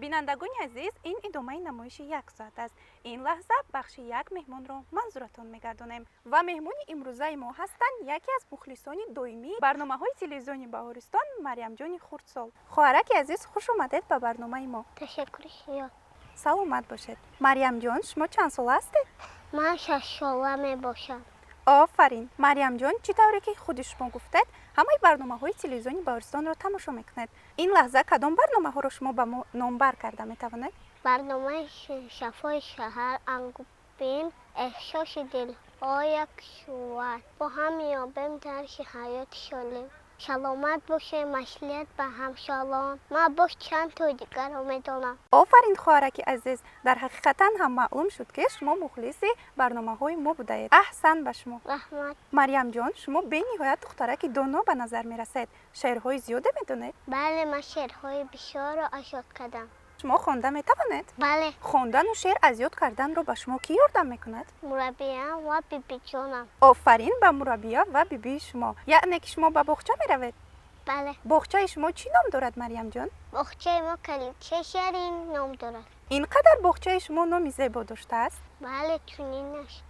Бинандагони азиз, ин идомаи намоиши як соат аст. Ин лаҳза бахши як меҳмонро манзуратон мегардонем ва меҳмони имрӯзаи мо ҳастанд яке аз мухлисони доимии барномаҳои телевизиони Баҳористон, Марьямҷони хурдсол. Хоҳараки азиз, хуш омадед ба барномаи мо. Ташаккури зиёд. Саломат бошед. Марьямҷон, шумо чанд сола ҳастед? Ман 6-сола мебошам. Офарин, Марьямҷон. Чӣ тавре ки худи шумо гуфтед, ҳамаи барномаҳои телевизиони Баҳористонро тамошо мекунед. Ин лаҳза кадом барномаҳоро шумо ба мо номбар карда метавонед? Барномаи Шафои шаҳар, Ангубин, Эҳсоси дилҳо як шувад, бо ҳам меёбем дарси ҳаёти солим, Саломат бошем, маслиҳат ба ҳамсолон. Ман боз чанд тои дигарро медонам. Офарин, хоҳараки азиз. Дар ҳақиқатан ҳам маълум шуд, ки шумо мухлиси барномаҳои мо будаед. Аҳсан ба шумо. Раҳмат. Марьямҷон, шумо бениҳоят духтараки доно ба назар мерасед. Шеърҳои зиёде медонед? Бале, ман шеърҳои бисёрро аз ёд кардам. Шумо хонда метавонед? Бале. Хондану шеър аз ёд карданро ба шумо кӣ ёрдам мекунад? Мураббиям ва бибиҷонам. Офарин ба мураббия ва бибии шумо. Яъне ки шумо ба боғча меравед? Бале. Боғчаи шумо чӣ ном дорад, Марьямҷон? Боғчаи мо Калидчаи Ширин ном дорад. Ин қадар боғчаи шумо номи зебо доштааст? Бале, чунин аст.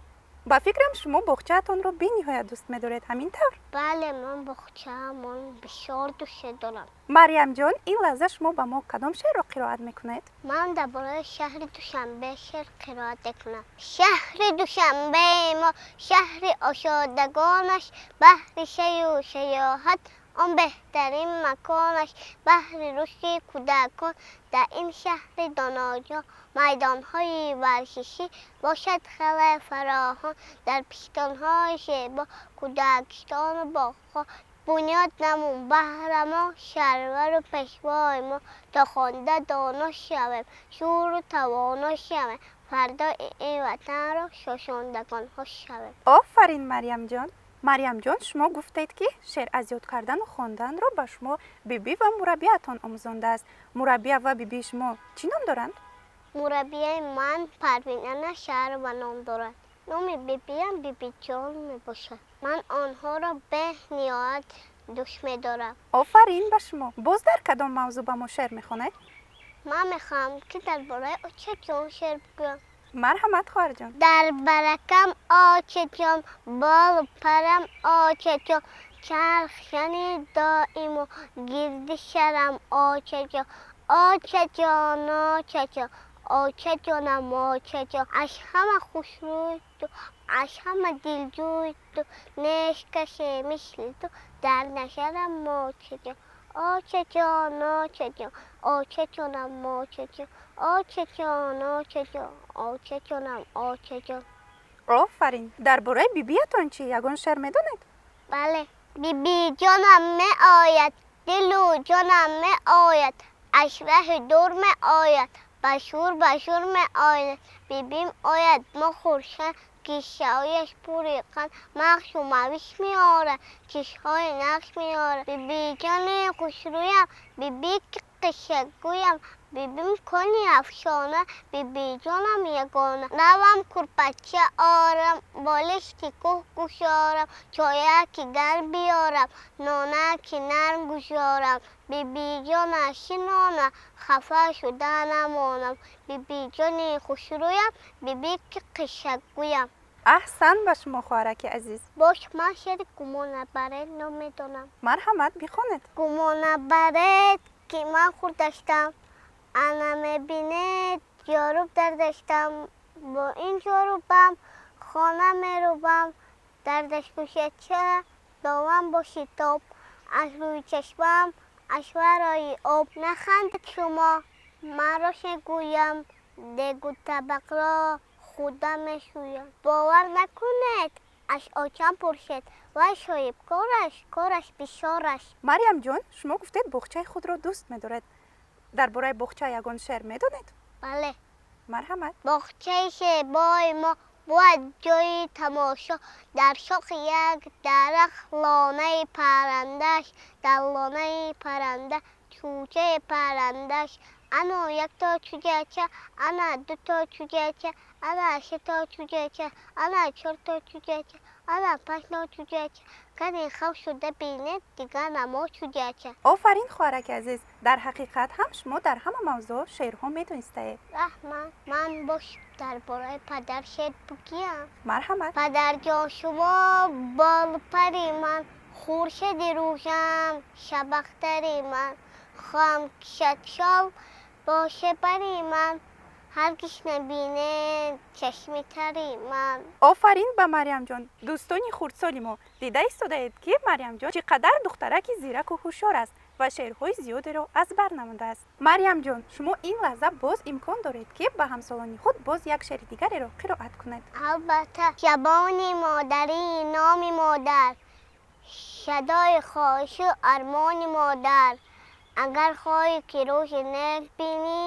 Ба фикрам, шумо боғчаатонро бениҳоят дӯст медоред, ҳамин тавр? Бале, ман боғчаамон бисёр дӯст дорам. Марьямҷон, ин лаҳза шумо ба мо кадом шеърро қироат мекунед? Ман дар бораи шаҳри Душанбе шеър қироат мекунам. Шаҳри Душанбеи мо шаҳри ошодагонаш, баҳри шаю шаёҳат он беҳтарин маконаш, баҳри рушди кӯдакон дар ин шаҳри доноҷо майдонҳои варзишӣ бошад хеле фароҳон, дар пистонҳои зебо кӯдакистону боғҳо бунёд намун баҳра мо сарвару пешвои мо, то хонда доно шавем, шӯру тавоно шавем, фардои ин ватанро созандагонҳо шавем. Офарин, Марьямҷон. Марьямҷон, шумо гуфтед, ки шеър аз ёд кардану хонданро ба шумо бибӣ ва мураббиятон омӯзондааст. Мураббия ва бибии шумо чӣ ном доранд? Мураббияи ман Парвинана Шаҳрова ном дорад. Номи бибиям Бибиҷон мебошад. Ман онҳоро бениҳоят дӯст медорам. Офарин ба шумо. Боз дар кадом мавзӯъ ба мо шеър мехонед? Ман мехоҳам, ки дар бораи очаҷон шеър бигӯям. Марҳамат, хоҳарҷон. Дар баракам очаҷон, болу парам очаҷон, чархшани доиму гирди шарам очаҷон, очаҷон, очаҷон, очаҷонам, очаҷон, аз ҳама хушрӯй ту, аз ҳама дилҷӯй ту, нест касе мисли ту дар назарам, очаҷон, очаҷон, очаҷон, очаҷонам, очаҷон, очаҷон, очаҷон, очаҷонам, очаҷон. Офарин. Дар бораи бибиятон чӣ, ягон шеър медонед? Бале. Бибиҷонам меояд, дилу ҷонам меояд, аз раҳи дур меояд, ба шӯр ба шӯр меояд. Бибим ояд, мо хурсанд, киссаҳояш пури қанд, мағзу мавиз меорад, чизҳои нағз меорад. Бибиҷони хушрӯям, бибӣ ки қиссагӯям, бибим кони афсона, бибиҷонам ягона. Равам курпача орам, болишти кӯҳ гушорам, чояки гарм биёрам, нонаки нарм гузорам. Бибиҷона шинона, хафа шуда намонам. Бибиҷони хушрӯям, бибӣ ки қиссагӯям. Аҳсан ба шумо, хоҳараки азиз. Бош, ман шеъри Гумонабаред номедонам. Марҳамат, бихонед. Гумонабаред, ки ман хурдаштам, ана мебинед, ҷоруб дар даштам, бо ин ҷорубам хона мерубам, дар даштпӯшача довам бо шитоб, аз рӯи чашмам, аз варои об. Нахандед шумо, маро мегӯям, дегу табақро худам мешӯям. Бовар накунед, аз очам пурсед, вай соҳибкораш, кораш бисёраш. Марьямҷон, шумо гуфтед, боғчаи худро дӯст медоред. Дар бораи боғча ягон шеър медонед? Бале. Марҳамат. Боғчаи зебои мо бояд ҷои тамошо, дар шохи як дарахт лонаи паррандаш, дар лонаи парранда чӯҷаи паррандаш. Ано якто чӯҷача, ана дуто чӯҷача, ана сето чӯҷача, ана чорто чӯҷача, ана панҷто чӯҷача. Кани хав шуда бинед, дигар намо шудяча. Офарин, хоҳараки азиз, дар ҳақиқат ҳам шумо дар ҳама мавзӯъ шеърҳо медонистаед. Раҳмат. Ман бош дар бораи падар шеър бигӯям. Марҳамат. Падарҷон, шумо болпари ман, хуршеди рӯшан, шабахтари ман, хоҳам кишад шол боше бари ман, ҳаргиз набинед чашми тари ман. Офарин ба Марьямҷон. Дӯстони хурдсоли мо, дида истодаед, ки Марьямҷон чӣ қадар духтараки зираку ҳушёр аст ва шеърҳои зиёдеро аз бар намудааст. Марьямҷон, шумо ин лаҳза боз имкон доред, ки ба ҳамсолони худ боз як шеъри дигареро қироат кунед. Албатта. Забони модарӣ, номи модар, садои хоҳишу армони модар. Агар хоҳӣ, ки рӯзи нек бинӣ,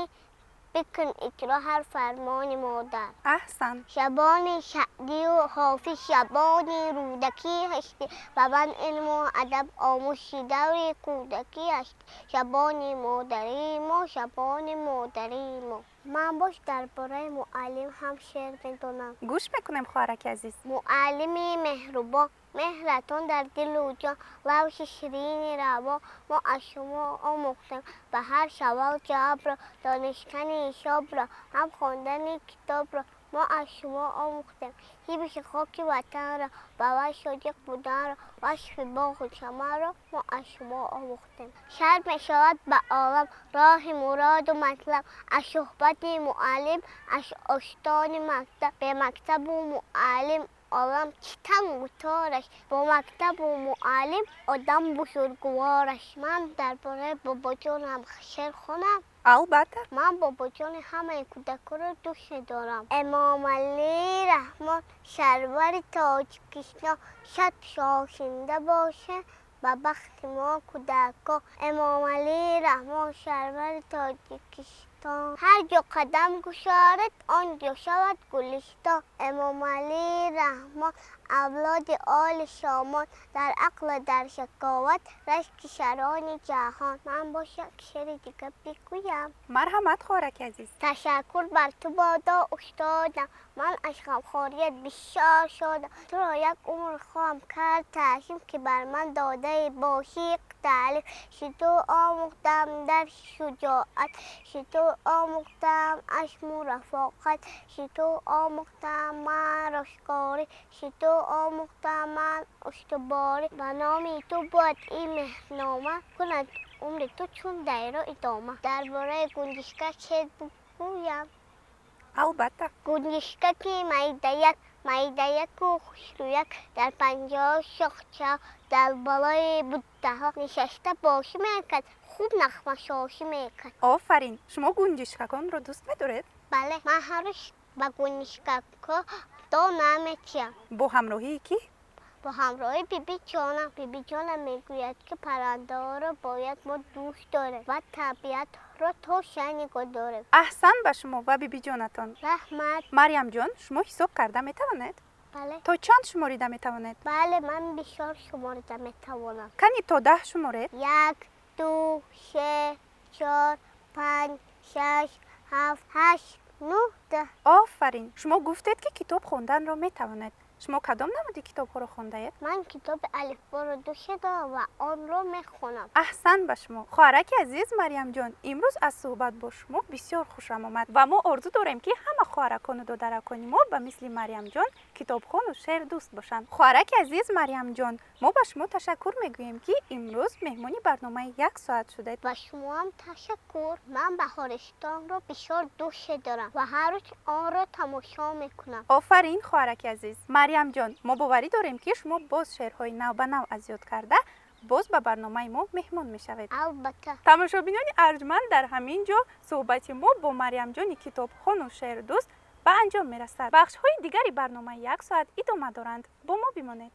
бикун иҷро ҳар фармони модар. Аҳсан. Забони Саъдию Ҳофиз, забони Рӯдакӣ ҳастӣ, ба ман илму адаб омӯзши даври кӯдакӣ ҳастӣ. Забони модарии мо, забони модарии мо. Ман бош дар бораи муаллим ҳам шеър медонам. Гӯш мекунем, хоҳараки азиз. Муаллими меҳрубон, меҳратон дар дилу ҷон, лавши ширини равон, мо аз шумо омӯхтем ба ҳар савол ҷавобро, донистани ҳисобро, ҳам хондани китобро. Мо аз шумо омӯхтем ҳифзи хоки ватанро, ба вай содиқ буданро, васфи боғу чаманро. Мо аз шумо омӯхтем. Сар мешавад ба олам роҳи муроду матлаб аз суҳбати муаллим, аз остони мактаб. Бе мактабу муаллим олам чӣ тангу тораш, бо мактабу муаллим одам бузургвораш. Ман дар бораи бобоҷонам шеър хонам. Албатта. Ман бобоҷони ҳамаи кӯдаконро дӯст медорам. Эмомалӣ Раҳмон, сарвари Тоҷикистон, шод шошинда бошад ба бахти мо кӯдакон. Эмомалӣ Раҳмон, сарвари Тоҷикистон, ҳар ҷо қадам гузорад, он ҷо шавад гулистон. Эмомалӣ Раҳмон, авлоди оли Сомон, дар ақлу дар заковат рашки сарони ҷаҳон. Ман боз як шеъри дига бигӯям. Марҳамат, хоҳараки азиз. Ташаккур бар ту бодо, устодам, ман аз ғамхорият бисёр шодам. Туро як умр хоҳам кард таъзим, ки бар ман додаи бошиқ таълим. Зи ту омӯхтам дарси шуҷоат, зи ту омӯхтам азму рафоқат, зи ту омӯхтам ман ростгорӣ, зи ту омӯхтам ман устуворӣ. Ба номи ту бояд ин меҳрнома, кунад умри ту чун дайро идома. Дар бораи гунҷишкак шеър бигӯям. Албатта. Гунҷишкаки майдаяк, майдаяку хушрӯяк, дар панҷоҳ шохча, дар болои буттаҳо нишаста бошӣ мекард, хуб нағмасозӣ мекард. Офарин. Шумо гунҷишкаконро дӯст медоред? Бале, ман ҳар рӯз ба гунҷишкакҳо дона метиҳам. Бо ҳамроҳии кӣ? Бо ҳамроҳи бибиҷонам. Бибиҷонам мегӯяд, ки паррандаҳоро бояд мо дӯст дорем ва табиатро тоза нигоҳ дорем. Аҳсан ба шумо ва бибиҷонатон. Раҳмат. Марьямҷон, шумо ҳисоб карда метавонед? Бале. То чанд шуморида метавонед? Бале, ман бисёр шуморида метавонам. Кани то 10 шуморед. Як, ду, се, чор, панҷ, шаш, ҳафт, ҳашт, нӯҳ, 10. Офарин. Шумо гуфтед, ки китоб хонданро метавонед. Шумо кадом намуди китобҳоро хондаед? Ман китоби Алифборо дӯст дорам ва онро мехонам. Аҳсан ба шумо, хоҳараки азиз Марьямҷон. Имрӯз аз суҳбат бо шумо бисёр хушам омад ва мо орзу дорем, ки ҳама хоҳаракону додаракони мо ба мисли Марьямҷон китобхону шеърдӯст бошанд. Хоҳараки азиз Марьямҷон, мо ба шумо ташаккур мегӯем, ки имрӯз меҳмони барномаи «Як соат» шудед. Ба шумоам ташаккур. Ман Баҳористонро бисёр дӯст дорам ва ҳар рӯз онро тамошо мекунам. Офарин, хоҳараки азиз Марьямҷон. Мо боварӣ дорем, ки шумо боз шеърҳои навбанав аз ёд карда, боз ба барномаи мо меҳмон мешавед. Албатта. Тамошобинони арҷманд, дар ҳамин ҷо суҳбати мо бо Марьямҷони китобхону шеърдӯст ба анҷом мерасад. Бахшҳои дигари барномаи «Як соат» идома доранд. Бо мо бимонед.